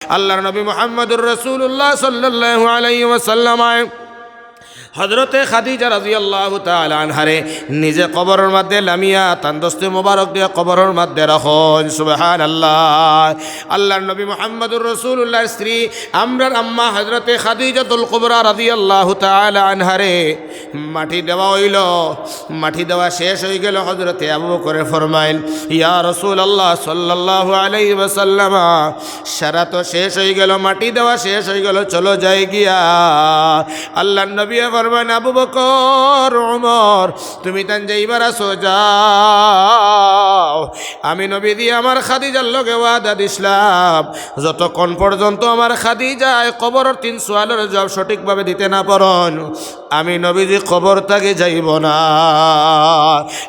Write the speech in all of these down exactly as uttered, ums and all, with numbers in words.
আল্লাহর নবী মুহাম্মদুর রাসূলুল্লাহ সাল্লাল্লাহু আলাইহি ওয়াসাল্লাম আয় হযরতে খাদিজা রাদিয়াল্লাহু তাআলা আনহারে নিজে কবরর মধ্যে লামিয়া তান দস্তে মোবারক দিয়া কবরর মধ্যে রাখইন। সুবহানাল্লাহ। আল্লাহর নবী মুহাম্মদুর রাসূলুল্লাহর স্ত্রী আমরার আম্মা হযরতে খাদিজাতুল কুবরা রাদিয়াল্লাহু তাআলা আনহারে মাটি দেওয়া অইলো। মাটি দেওয়া শেষ অইগেলো। হযরতে আবু বকরে ফরমাইন, "ইয়া রাসূলুল্লাহ সাল্লাল্লাহু আলাইহি ওয়াসাল্লাম, সারা তো শেষ অইগেলো, মাটি দেওয়া শেষ অইগেলো, চলো যাই গিয়া।" আল্লাহর নবী ফরমাইন, "আবু বকর, ওমর, তুমি তান যাইবার আছো, যাও। আমি নবীজি আমার খাদিজার লগে ওয়াদা দিছলাম, যতক্ষণ পর্যন্ত আমার খাদিজায় কবরর তিন সওয়ালর জবাব সঠিকভাবে দিতে না পারইন, আমি নবীজি কবর থাকি যাইমু না।"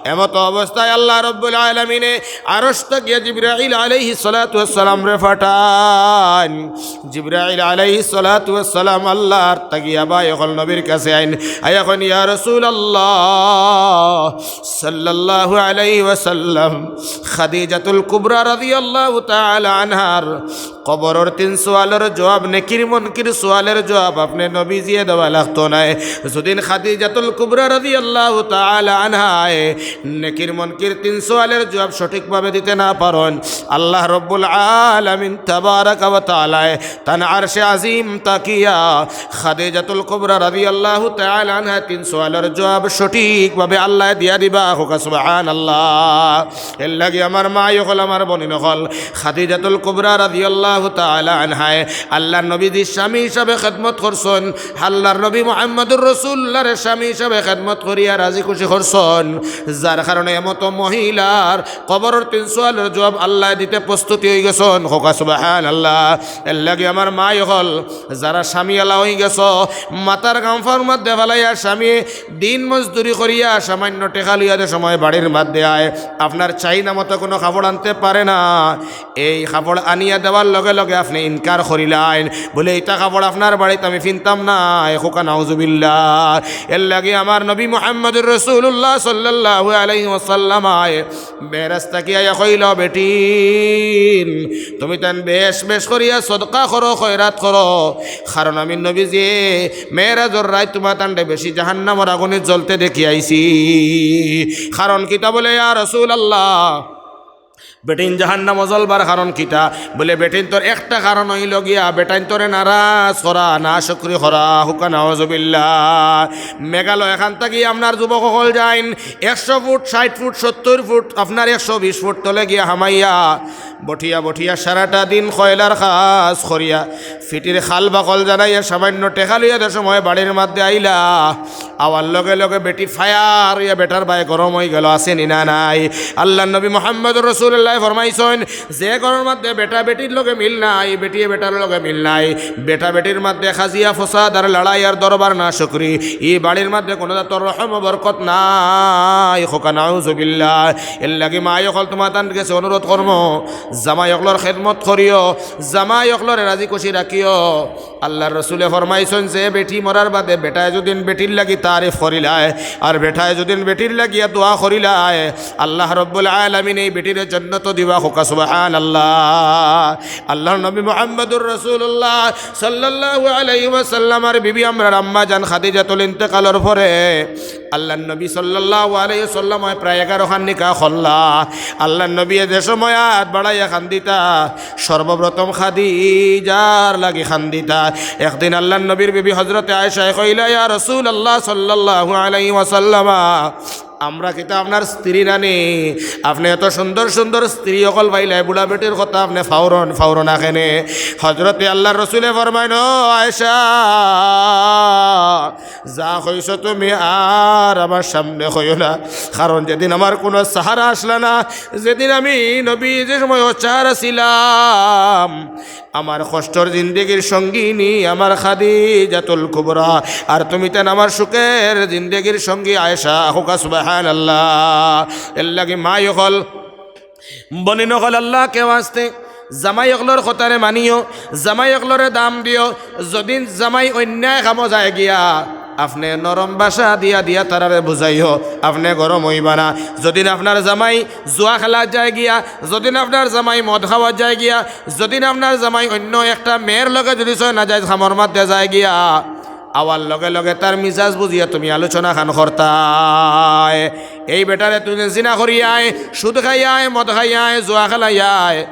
এমতো অবস্থায় আল্লাহ রাব্বুল আলামিনে আরশ থাকিয়া জিবরাইল আলাইহিস সালাতু ওয়াস সালামরে পাঠাইন। জিবরাইল আলাইহিস সালাতু ওয়াস সালাম আল্লাহর থাকিয়া ভাই অকল নবীর কাছে আইন, আইয়া কইন, "ইয়া রাসূলুল্লাহ সাল্লাল্লাহু আলাইহি ওয়াসাল্লাম, খাদিজাতুল কুবরা রাদিয়াল্লাহু তাআলা আনহার কবরর তিন সওয়ালর জবাব, নেকির মুনকির সওয়ালর জবাব আপনে নবীজিয়ে দেওয়া লাগতো নায়। যদিন খাদিজাতুল কুবরা রাদিয়াল্লাহু তাআলা আনহায় নেকির মুনকির তিন সওয়ালর জবাব সঠিকভাবে দিতে না পারইন, আল্লাহ রাব্বুল আলামিন তাবারাকা ওয়া তাআলায় তান আরশে আজিম থাকিয়া খাদিজাতুল কুবরা রাদিয়াল্লাহু তাআলা আনহা তিন সওয়ালর জবাব সঠিকভাবে আল্লায় দিয়া দিবা।" কউক্কা সুবহানাল্লাহ। এরলাগি আমার মা অকল, আমার বইন অকল, খাদিজাতুল কুবরা রাদিয়াল্লাহু তাআলা আনহায় আল্লাহর নবীজির স্বামী হিসাবে খেদমত করছইন, আল্লাহর নবী মুহাম্মদুর রাসূলুল্লাহরে স্বামী হিসাবে খেদমত করিয়া রাজি খুশি করছইন, যার কারণে এমতো মহিলার কবরর তিন সওয়ালর জবাব আল্লায় দিতে প্রস্তুতি অইগেছইন। কউক্কা সুবহানাল্লাহ। এরলাগি আমার মা অকল, যারা স্বামী আলা অইগেছো, মাথার গাম পাওর মধ্যে ফালাইয়া স্বামী দিন মজদুরি করিয়া সামান্য টেকা লইয়া যে সময় বাড়ির মধ্যে আয়, আপনার চাহিদা মতো কুনু কাপড় আনতে পারে না, এই কাপড় আনিয়া দেওয়ার লগে লগে আপনে ইনকার করিলাইন, বলে, "ইতা কাপড় আপনার বাড়িত আমি ফিনতাম না।" কউক্কা নাউজুবিল্লাহ। এরলাগি আমার নবী মুহাম্মদুর রাসূলুল্লাহ সাল্লাল্লাহু আলাইহি ওয়াসাল্লাম আয় মেরাজ থাকি আইয়া কইলা, "বেটিন, তুমি তান বেশ বেশ করিয়া সদকা করো, খয়রাত করো, কারণ আমি নবীজিয়ে মেরাজর রাইত তুমাতানরে বেশি জাহান্নামর আগুনে জ্বলতে দেখি আইছি।" কারণ কিতা বলে, "ইয়া রাসূলুল্লাহ, বেটিন জাহান্নামো জ্বলবার কারণ কিতা?" বলে, "বেটিন্তর একটা কারণ অইলো গিয়া, বেটাইন্তরে নারাজ করা, নাশুকরি করা।" কউক্কা নাউজুবিল্লাহ। মেঘালয় এখান থাকি আপনার যুবক অকল যাইন, একশো ফুট, ষাইট ফুট, সত্তইর ফুট, আপনার একশো বিশ ফুট তলে গিয়া হামাইয়া বঠিয়া বঠিয়া সারাটা দিন কয়লার কাজ করিয়া, ফিটির খাল বাকল জানাইয়া, সামান্য টেকা লইয়া যে সময় বাড়ির মধ্যে আইলা, আওয়ার লগে লগে বেটি fire অইয়া বেটার বায় গরম অইগেলো, আছে নি না নাই? আল্লাহর নবী মুহাম্মদুর রাসূলুল্লাহ ফরমাইছইন, যে ঘরর মধ্যে বেটা বেটির লগে মিল নাই, বেটিয়ে বেটার লগে মিল নাই, বেটা বেটির মধ্যে কাজিয়া ফসাদ আর লড়াই আর দরবার নাশুকরি, ই বাড়ির মধ্যে কুনু জাতর রহম ও বরকত নাই। কউক্কা নাউজুবিল্লাহ। এরলাগি মা অকল, তুমাতান গেছে অনুরোধ করমু, জামাই অকলর খেদমত করিও, জামাই অকলরে রাজি খুশি রাখিও। আল্লাহর রসুলে ফরমাইছইন যে বেটি মরার বাদে বেটায় যদিন বেটির লাগি তারিফ করিলায়, আর বেটায় যদিন বেটির লাগিয়া দোয়া করিলায়, আল্লাহ রব্বুল আলামিন এই বেটিরে জন্নত দিবা। কউক্কা সুবহানাল্লাহ। আল্লাহর নবী মুহাম্মদুর রাসূলুল্লাহ সাল্লাল্লাহু আলাইহি ওয়াসাল্লামর বিবি আমরার আম্মা জান খাদিজাতুল ইন্তেকালর পরে আল্লাহর নবী সাল্লাল্লাহু আলাইহি ওয়াসাল্লাম প্রায় এগারো খান নিকাহ করলা। আল্লাহর নবী যে সময় আত বাড়াইয়া কান্দিতা, সর্বপ্রথম খাদিজার লাগি কান্দিতা। একদিন আল্লাহর নবীর বিবি হযরতে আয়েশায় কইলা, "ইয়া রাসূলুল্লাহ সাল্লাল্লাহু আলাইহি ওয়াসাল্লাম, আমরা কিতা আপনার স্ত্রী নানি? আপনে এত সুন্দর সুন্দর স্ত্রী অকল পাইলায়, বুড়া বেটির কথা আপনে ফাউরন, ফাউরন আখেনে।" হযরতে আল্লাহর রসুলে ফরমাইন, "ও আয়েশা, যা কইছো তুমি আর আমার সামনে কইও না, কারণ যেদিন আমার কুনু সাহারা আছলা না, যেদিন আমি নবী যে সময় অচার আছিলাম, আমার কষ্টর জিন্দেগির সঙ্গিনী আমার খাদিজাতুল কুবরা, আর তুমি তান আমার সুখের জিন্দেগির সঙ্গী আয়েশা।" কউক্কা সুবহানাল্লাহ। এরলাগি মা অকল, বইন অকল, আল্লাহকে ওয়াস্তে জামাই অকলর কথারে মানিও, জামাই অকলরে দাম দিও। যদিন জামাই অন্যায় কামো যায় গিয়া, আপনে নরম ভাষা দিয়া দিয়া তারারে বুঝাইও, আপনে গরম অইবা না। যদিন আপনার জামাই জুয়া খেলাত যায় গিয়া, যদিন আপনার জামাই মদ খাওয়াত যায় গিয়া, যদিন আপনার জামাই অইন্য একটা মেয়ের লগে যুদি ছয় নাজাইজ কামর মাঝে যায় গিয়া, আওয়ার লগে লগে তার মিজাজ বুঝিয়া তুমি আলোচনা খান করতায়। এই বেটারে তুমি জিনা করিয়ায়, সুদ খাইয়ায়, মদ খাইয়ায়, জুয়া খেলাইয়ায়,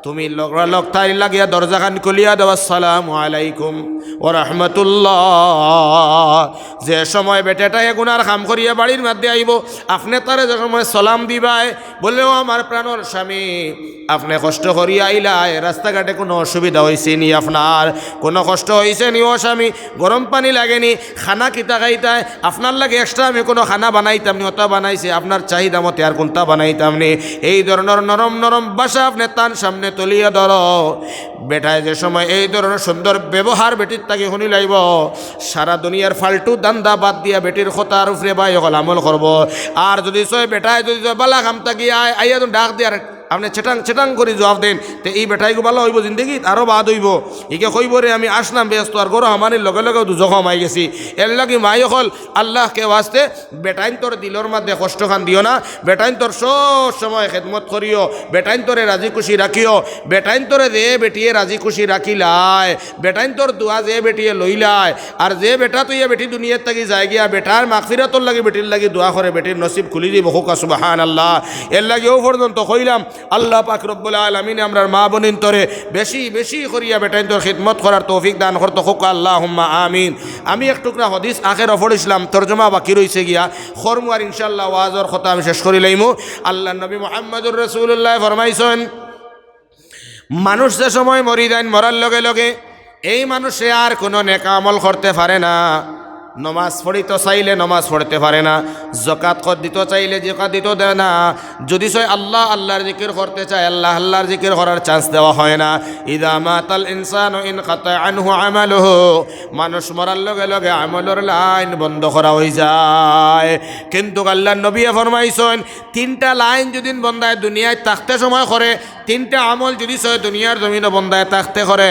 তুমি লগা লগ তাইর লাগিয়া দরজা খান খুলিয়া দেও, "আসসালামু আলাইকুম ওয়া রাহমাতুল্লাহ।" যে সময় বেটাটায় গুনার কাম করিয়া বাড়ির মাঝে আইবো, আপনে তারে যে সময় সালাম দিবায়, বললে, "ও আমার প্রাণর স্বামী, আপনে কষ্ট করিয়া আইলায়, রাস্তাঘাটে কুনু অসুবিধা অইছে নি আপনার? কুনু কষ্ট অইছে নি ও স্বামী? গরম পানি লাগে নি? খানা কিতা খাইতায়? আপনার লাগি extra আমি কুনু খানা বানাইতাম নি? অতা বানাইছি, আপনার চাহিদা মতে আর কুনতা বানাইতাম নি?" এই ধরনর নরম নরম ভাষা আপনে তান সামনে তুলিয়া ধরো। বেটায় যে সময় এই ধরনর সুন্দর ব্যবহার বেটির থাকি হুনিলাইবো, সারা দুনিয়ার ফালতু ধান্দা বাদ দিয়া বেটির কথার উপরে ভাই অকল আমল করবো। আর যুদি ছয় বেটায় যুদি ছয় বালা কাম থাকি আয়, আইয়া যুদি ডাক দিয়া আর আপনে চেটাং চেটাং করি জুয়াব দেইন, তে ই বেটাইগু বালা অইবো জিন্দেগিত, আরো বাদ অইবো। ইগে কইবো রে, "আমি আসলাম বেহেস্তো, আর ঘরো হামানির লগে লগে দুজখো হামাই গেছি।" এরলাগি মাই অকল, আল্লাহকে ওয়াস্তে বেটাইন্তর দিলর মাঝে কষ্ট খান দিও না। বেটাইন্তর সব সময় খেদমত করিও, বেটাইন্তরে রাজি খুশি রাখিও। বেটাইন্তরে যে বেটিয়ে রাজি খুশি রাখিলায়, বেটাইন্তর দোয়া যে বেটিয়ে লইলায়, আর যে বেটা থইয়া বেটি দুনিয়ার থাকি যায় গিয়া, বেটার মাগফিরাতর লাগি বেটির লাগি দোয়া করে, বেটির নসিব খুলি দিবো। কউক্কা সুবহানাল্লাহ। এরলাগি অউ পর্যন্ত কইলাম, আল্লাহ পাক রব্বুল আলামিনে আমরার মা বইনতরে বেশি বেশি করিয়া বেটাইন্তর খিদমত করার তৌফিক দান করতো। কউক্কা আল্লাহুম্মা আমিন। আমি এক টুকরা হাদিস আখেরো পড়ছিলাম, তর্জমা বাকি রইছে গিয়া, করমু আর ইনশাআল্লাহ ওয়াজর কথা আমি শেষ করিলাইমু। আল্লাহর নবী মুহাম্মদুর রাসূলুল্লাহ ফরমাইছইন, মানুষ যে সময় মরি যাইন, মরার লগে লগে এই মানুষে আর কুনু নেক আমল করতে পারে না, নমাজ পড়িতো চাইলে নমাজ পড়তে পারে না, যাকাত কর দিতো চাইলে যাকাত দিতো দেয় না, যুদি ছয় আল্লাহ আল্লাহর জিকির করতে চায়, আল্লাহ আল্লাহর জিকির করার chance দেওয়া হয় না। ইযা মাতাল ইনসানু ইনকাতা আনহু আমালুহু, মানুষ মরার লগে লগে আমলর লাইন বন্ধ করা অইযায়। কিন্তু আল্লাহর নবীয়ে ফরমাইছইন, তিনটা লাইন যুদি বন্দায় দুনিয়াত থাকতে সময় করে, তিনটা আমল যুদি ছয় দুনিয়ার জমিনো বন্দায় থাকতে করে,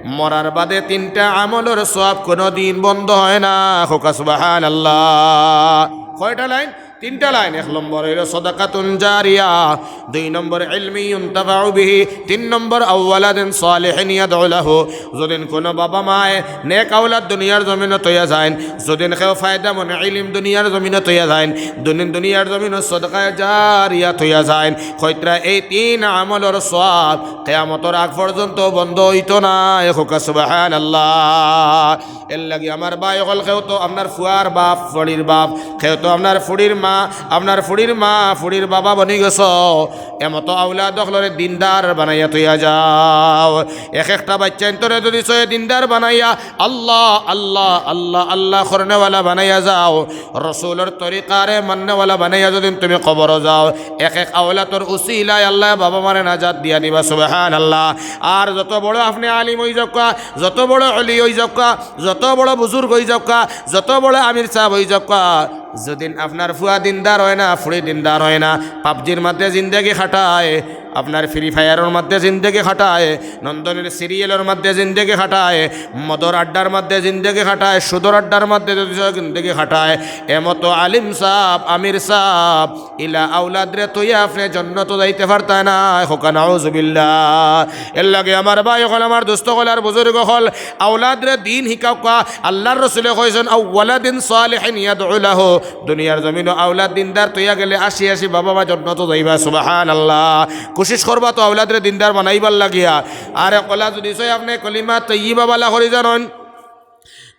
মরার বাদে তিনটা আমলর সওয়াব কুনুদিন বন্ধ হয় না। কউক্কা সুবহানাল্লাহ। কয়টা লাইন? তিনটা লাইন। এক নম্বর অইলো সাদাকাতুন জারিয়া, দুই নম্বর ইলমি ইউনতাফাউ বিহি, তিন নম্বর আও ওয়ালাদিন সালিহিন ইয়াদউ লাহু। যুদিন কুনু বাবা মায়ে নেক আওলাদ দুনিয়ার জমিনো থইয়া যাইন, যুদিন কেউ ফায়দামন্দ ইলিম দুনিয়ার জমিনো থইয়া যাইন, দুনিন দুনিয়ার জমিনো সদকায়ে জারিয়া থইয়া যাইন, কইত্রা এই তিন আমলর সওয়াব কিয়ামতর আগ পর্যন্ত বন্ধ অইতো নায়। কউক্কা সুবহানাল্লাহ। এরলাগি আমার ভাই অকল, কেউ তো আপনার ফুয়ার বাপ, ফুড়ির বাপ, কেউ তো আপনার ফুড়ির মা, আপনার ফুড়ির মা, ফুড়ির বাবা বনি গেছো, এমতো আওলাদ অকলরে দিনদার বানাইয়া থইয়া যাও। এক একটা বাইচ্চাইন্তরে যুদি ছয় দিনদার বানাইয়া আল্লাহ, আল্লাহ, আল্লাহ, আল্লাহ করনেওয়ালা বানাইয়া যাও, রসুলর তরিকারে মাননেওয়ালা বানাইয়া যুদি তুমি কবরো যাও, এক এক আওলাদর উসিলায় আল্লায় বাবা মারে নাজাত দিয়া দিবা। সুবহানাল্লাহ। আর যত বড় আপনে আলিম অইযাউক্কা, যত বড় অলি অইযাউক্কা, যত বড় বুজুর্গ অইযাউক্কা, যত বড় আমির সাব অইযাউক্কা, যুদিন আপনার ফুয়া দিনদার অয় না, ফুড়ি দিনদার অয় না, পাবজির মাঝে জিন্দেগি কাটায়, আপনার ফ্রি ফায়ারর মাঝে জিন্দেগি কাটায়, নন্দনীর সিরিয়ালর মাঝে জিন্দেগি কাটায়, মদর আড্ডার মাঝে জিন্দেগি কাটায়, সুদর আড্ডার মাঝে যুদি জিন্দেগি কাটায়, এমতো আলিম সাব, আমির সাব, ইলা আওলাদরে থইয়া আপনে জন্নতো যাইতে পারতা নায়। কউক্কা নাউজুবিল্লাহ। এরলাগি আমার ভাই অকল, আমার দোস্ত অকল, আর বুজুর্গ অকল, আওলাদরে দিন হিকাউক্কা। আল্লাহর রসুলে কইছইন, "আও ওয়ালাদিন সালিহিন ইয়াদউ লাহু।" দুনিয়ার জমিনো আওলাদ দিনদার থইয়া গেলে আশি আশি বাবা মা জন্নতো যাইবা। সুবহানাল্লাহ। কুশিশ করবা তো আওলাদরে দিনদার বানাইবার লাগিয়া। আর অকলা যুদি ছয় আপনে কলিমা তৈয়িবা বালা করি জানইন,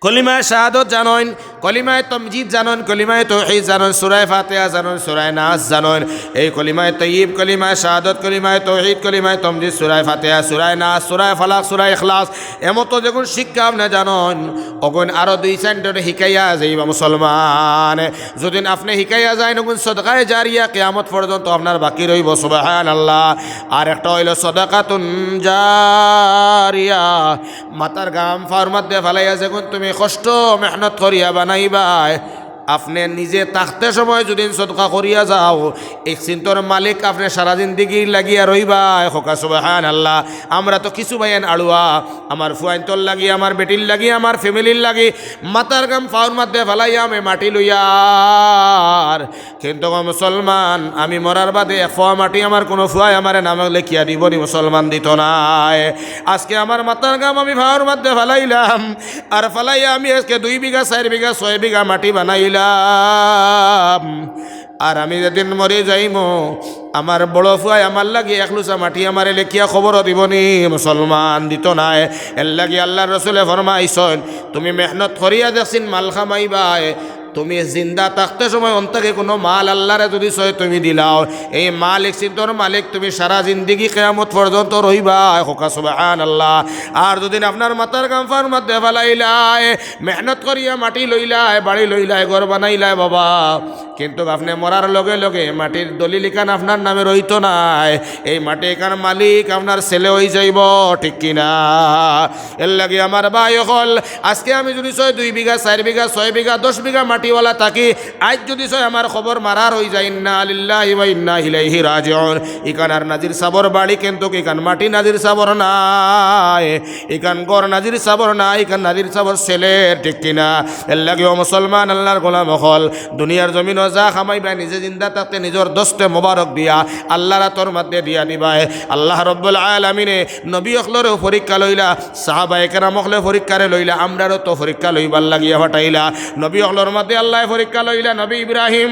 কলিমায়ে শাহাদত জানইন, কলিমায়ে তমজিদ জানইন, কলিমায়ে তৌহিদ জানইন, সূরায়ে ফাতিহা জানইন, সূরায়ে নাস জানইন। এই কলিমায়ে তৈয়ব, কলিমায়ে শাহাদত, কলিমায়ে তৌহিদ, কলিমায়ে তমজিদ, সূরায়ে ফাতিহা, সূরায়ে নাস, সূরায়ে ফালাক, সূরায়ে ইখলাস, এমতো যেগুন শিক্ষা আপনে জানইন, অগুন আরো দুই চাইরজনরে হিকাইয়া যাইবা মুসলমান। যুদিন আপনে হিকাইয়া যাইন, অগুন সদকায়ে জারিয়া কিয়ামত পর্যন্ত আপনার বাকি রইবো। সুবহানাল্লাহ। আর একটা অইলো সাদাকাতুন জারিয়া, মাথার ঘাম পাওর মাঝে ফালাইয়া যেগুন তুমি কষ্ট মেহনত করিয়া বানাইবায়, আপনে নিজে থাকতে সময় যুদিন সদকা করিয়া যাও, ই চিন্তর মালিক আপনে সারা জিন্দেগির লাগিয়া রইবায়। কউক্কা সুবহানাল্লাহ। আমরা তো কিছু ভাইয়াইন আড়ুয়া, আমার ফুয়াইন্তর লাগি, আমার বেটির লাগি, আমার ফ্যামিলির লাগি মাথার ঘাম পাওর মধ্যে ফালাইয়া আমি মাটি লইয়ার। কিন্তু গো মুসলমান, আমি মরার বাদে এক পোয়া মাটি আমার কুনু ফুয়ায় আমারে নামে লেখিয়া দিবো নি? মুসলমান, দিতো নায়। আজকে আমার মাথার ঘাম আমি পাওর মধ্যে ফালাইলাম, আর ফালাইয়া আমি আজকে দুই বিঘা, চাইর বিঘা, ছয় বিঘা মাটি বানাইলাম। আর আমি যেদিন মরি যাইমু, আমার বড় ফুয়ায় আমার লাগি এক লুচা মাটি আমারে লেখিয়া কবরো দিবো নি? মুসলমান, দিতো নায়। এরলাগি আল্লার রসুলে ফরমাইছইন, তুমি মেহনত করিয়া দেখছিন মাল কামাইবায়, তুমি জিন্দা থাকতে সময় অন্তরে কুনু মাল আল্লারে যুদি চায় তুমি দিলাও, এই মালিক সিদ্ধর মালিক তুমি সারা জিন্দেগি কিয়ামত পর্যন্ত রইবায়। কউক্কা সুবহানাল্লাহ। আর যুদি আপনার মাথার ঘাম পাওর মধ্যে ফালাইলায়, মেহনত করিয়া মাটি লইলায়, বাড়ি লইলায়, ঘর বানাইলায় বাবা, কিন্তু আপনে মরার লগে লগে মাটির দলিল ইখান আপনার নামে রইতো নায়, এই মাটি ইখান মালিক আপনার ছেলে অইযাইবো, ঠিক কি না? এরলাগি আমার ভাই অকল, আজকে আমি যুদি চাই দুই বিঘা, চাইর বিঘা, ছয় বিঘা, দশ বিঘা মাটিওয়ালা থাকি, আইজ যুদি চাই আমার কবর মারার অইযায়, ইন্না লিল্লাহি ওয়া ইন্না ইলাইহি রাজিউন। ইখান আর নাজির সাবর বাড়ি, কিন্তু ইখান মাটি নাজির সাবর নায়, ইখান ঘর নাজির সাবর নায়, ইখান নাজির সাবর ছেলের, ঠিক কি না? এরলাগি ও মুসলমান, আল্লার গোলাম অকল, দুনিয়ার জমিনো যা কামাইবায় নিজে জিন্দা থাকতে নিজর দস্তে মোবারক দিয়া আল্লার আতর মধ্যে দিয়া দিবায়। আল্লাহ রব্বুল আলামিনে নবী অকলরেও পরীক্ষা লইলা, সাহাবায়ে কেরাম অকলে পরীক্ষারে লইলা, আমরারও তো পরীক্ষা লইবার লাগিয়া পাঠাইলা। নবী অকলর মধ্যে আল্লায় পরীক্ষা লইলা, নবী ইব্রাহিম